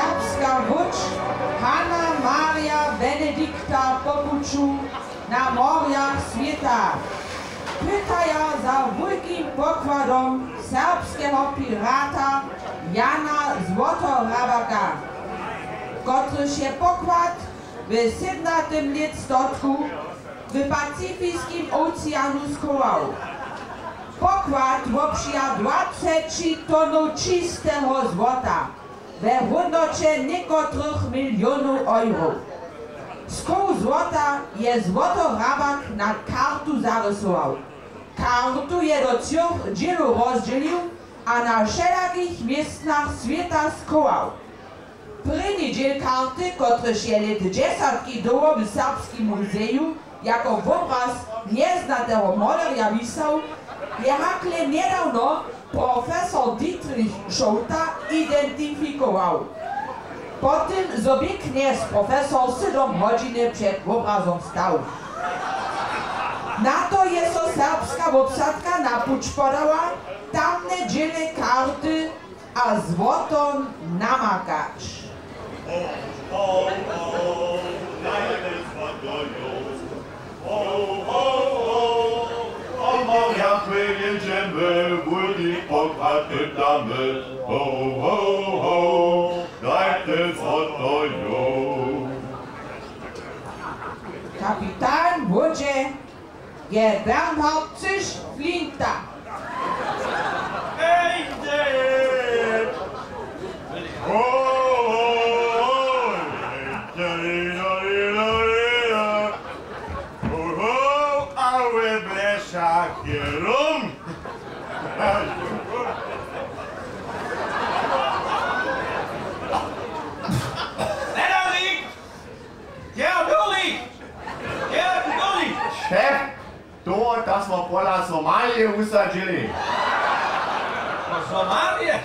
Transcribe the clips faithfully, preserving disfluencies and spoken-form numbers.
Serbska łódź Hanna Maria Benedikta po puću na morjach swěta pytaja za wulkim pokładom serbskeho pirata Jana Złotohrabaka, kotryž je pokład w sydomnastym lětstotku w Pacifiskim oceanu schował. Pokład wobpřija dwaceći tonow čisteho złota we hódnoće někotrych milionow eurow. Schow złota je Złotohrabak na kartu zarysował. Kartu je do třoch dźělow rozdźělił a na wšelakich městnach swěta schował. Prěni dźěl karty, kotryž je lět dźesatki dołho w Serbskim muzeju jako wobraz njeznateho molerja wisał, je hakle njedawno profesor Dietrich Šołta identifikował. Po tym, zo bě knjez profesor sydom hodźiny před wobrazom stał. Na to je so serbska wobsadka na puć podała, tamne dźěle karty a złoto namakać. Ho, ho, ho, dajte złoto jón. Ho, ho, ho, po morjach my jědźemy, wulki pokład pytamy. Ho, ho, ho, dajte złoto jón. Kapitan łódźe je Bernhard Cyš Flinta. Ej, ty! Ho, ho, ho, ej, ty, da, da, da, da. Ho, ho, a we blešach je rum. Frederik! Gerhard Ulrich! Gerhard Ulrich! Šef, to, to smo pola Somalije wusadźili. Po Somalije?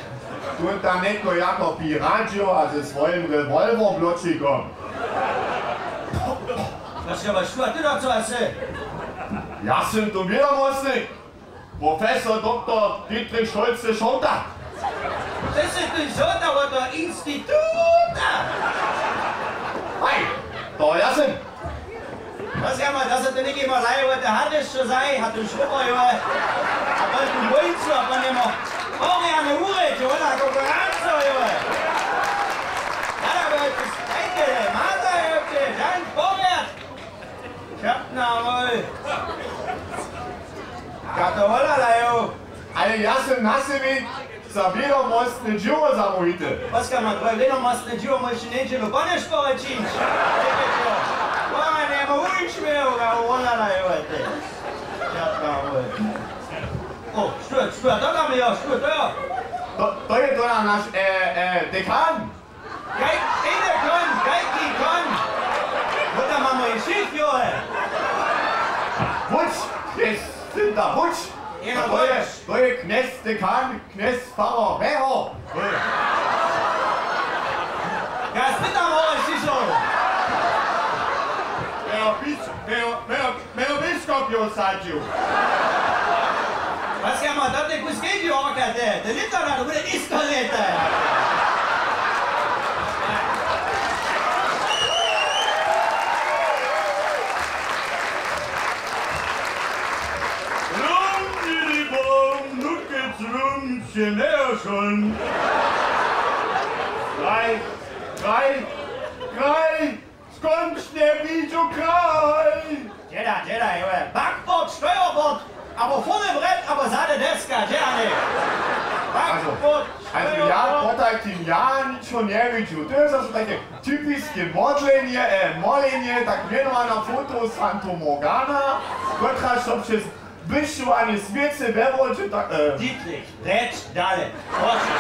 Tón tam nětko jako piradźił a ze swojim rewolwom bločikom. Prošam, što ty do co asi? Ja sym tu wědomostny. Profesor doktor Dietrich Šolce Šołta. Ty sy tu žołta wot toho instituta? Haj, to ja sym. Rozjama, da se tu někaj molaje wot te hadešćo zaj, a tu šrubojo. A pol tu wójcu, a pol němo porjane urědźe, wona konkurenco, jo. Nada, bo je tu stajke, mata, jo, tu je žan porjad. Šatna, woj. Ja to wolala, jo. Ale ja sym na sebi za wědomostne dźěło zamołwity. Oskar ma twoje wědomostne dźěło móžeš njedźelu po nešporje čińć. Wona njema wučbě, ja wolala, jo, ty. Šatna, woj. O, što, što, to tam je, što, to jo. To, to je to naš, e, e, dekan. Kajki, ej, kon, kajki, kon! Wo tam mamy šich, jo, ej! Wuč, knjez Flinta, wuč! Jeno, to je, wuč! To je knjez dekan, knjez farar Weho! Ja spytam, wo je šišo! Weho, pis, Weho, Weho, Mje jo biskop jo sadźił. Was ja ma dote kus kedźi orka, te, te lěto na to bude nisko lěto. Rum, didi, bum, nutke, zrum, sche, meo, schon. Kraj, kraj, kraj. Skónčnje widźu kraj! Dźeda, dźeda, jo, backboard, steuerbord, abo furne brett, abo zady deska, dźeda, něk. Backboard, steuerbord. Also, ja potajkim ja ničo njewidźu. To je zaso tajke typiske modlenje, e, molenje, tak mjenowana foto Santo Morgana, kotraž so přez zbyšowanje swěcy we wodźe, tak, e, Dietrich, rjeć dale. Prošu.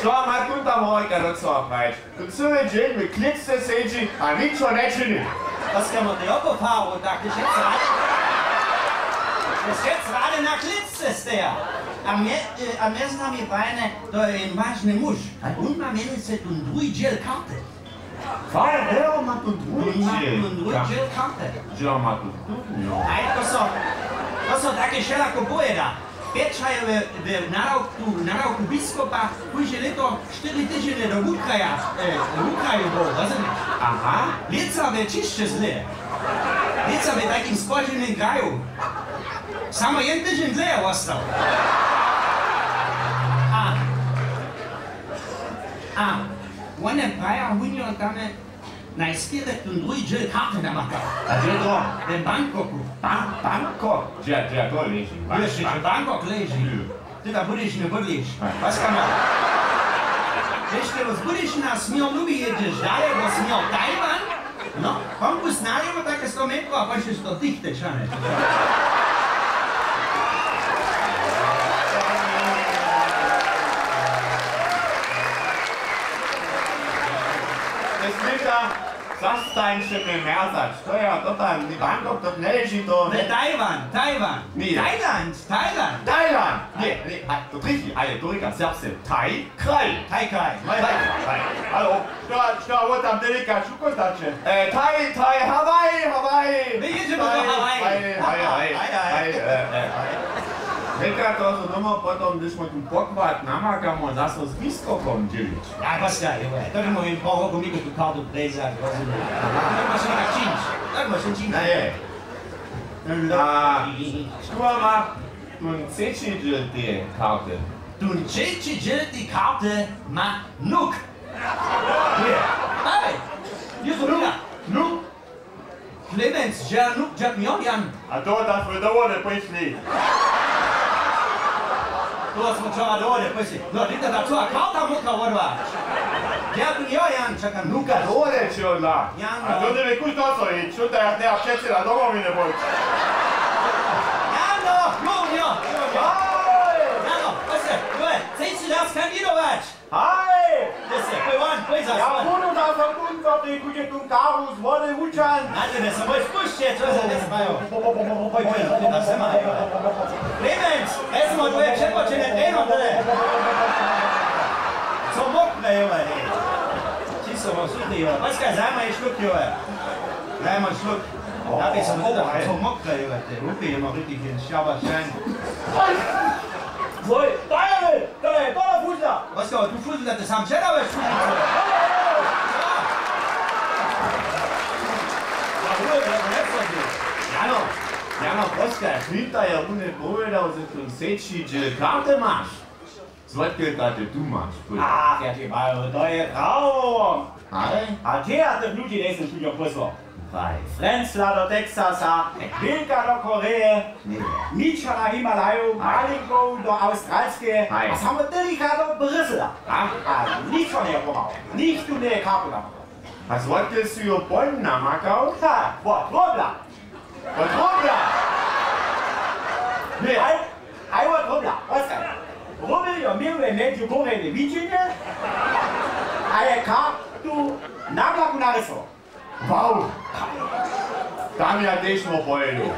Što ma tón tam horika do coho prajić? Tón cyły dźeń w klětce sedźi a ničo nječini. Oskar, ma to jako farbu, tak je wšec rady. Je wšec rady na klětce steja. A mje, e, a mjez nami fajne, to je jen wažny muž. A wón ma mjenujcy tón druhi dźěl karty. Fajn, jo, ma tu dwójdźěl. Ma tu dwójdźěl karty. Dźe ma tu dwójdźěl. Aj to so, to so take wšelako powěda. Pjećajo w, w nadawku, nadawku biskopa, kóžde lěto štyri tydźenje do wukraja, e, wukraju był, rozumiješ? Aha. Lětsa w ćišće zle. Lětsa w takim spožitym kraju. Samo jen tydźeń dlěje wostał. A, a, wone praja, wón jo tam najskerje tón druhi dźěl karty namakał. A hdźe to? W Bangkoku. Ba-, Bangkok? Hdźe, hdźe to leži? Wiš, hdźe Bangkok leži. Ty tam budeš, njebudeš. Aj. Paska ma. Hdźež ty z Budyšina směr lubi jědźeš dale, do směr Tajwan? No, pon bus nalěwo take sto metrow a pon šeš to dichte, čane. Zastańće mje mjerzać. To je, to tam, Bangkok, to njeje to. Ne, Tajwan, Tajwan. Ně. Tajland, Tajland. Tajland. Ně, ně, a, to trifi, ale to rěka serbsce. Taj, kraj. Taj, kraj. Taj, kraj. Halo. Što, što, wo tam delika šuko znaće? E, Taj, Taj, Hawaii, Hawaii. My jědźemy do Hawaii. Taj, Hawaii, Hawaii, Hawaii, Hawaii, e, e, Hawaii. Neka to so doma potom, hdyž ma tu pokład namakamo, zaso z biskopom dźělić. Ja, was ja, jo, to je mój pohodu, mi tu kartu prezać, rozumiem. Tak ma so tak čińć. Tak ma so čińć. Na je. A, tu ma tón třeći dźěl te karty. Tón třeći dźěl te karty ma nuk. Hej, je to nuk. Nuk. Clemens, dźe nuk, dźe jo, Jan. A to, da smy do wody pójšli. To smy wčera do wody pójšli. No, dźe to, da co, a karta móka wodła. Dźe jo, Jan, čekam, nuka. Do wody ći odla. Jano. A to ty mi kuž to so, i čuta, jak ne, a přeći na domowiny pójć. Jano, jo, jo, jo, jo. Haj! Jano, proste, jo, chceš si nas kandidować? Haj! Ty se, poj won, poj za. Ja budu za sekundu, ty kuće tu karu z wody wučan. Na tebe se mój spušće, co se dnes mają? Poj, poj, poj, na se mają. Clemens, jesmo twoje přepočene treno, tyle. Co mokre, jo, hej. Čisto, no, słuchaj, jo. Paska, zajmaj šluk, jo. Zajmaj šluk. Napij se, no, co mokre, jo, ty. Rupi, jo, rupi, ten šaba, šajn. Woj, daj! To je, to je fuzla! Oskar, tu fuzla, ty sam předałeś fuzlicu. Jano, Jano, Oskar, Flinta je runje powědał, że tu seći, dźe karty maš. Złotke, da ty tu maš. Ach, ja ti majo, to je prawo. Haj. A dźe ja tych ludźi njejsym tu jo posłał? Haj. Frenzla do Texasa, Wilka do Koreje, Ně. Mića na Himalaju, Haj. Malinkow do Awstralskeje, Haj. A samo Tylicha do Brysela. A? A ničo njeje pomhał. Nichtó njeje kartu namakał. A złotke su jo pon namakał? Ha, wot wobla. Wot wobla! Ně. Haj, haj, wot wobla, Oskar. Wobel jo měł we mjedźu Korejnej widźenje, a je kartu na blaku narysował. Wow! Tam ja tež móhł pojedu.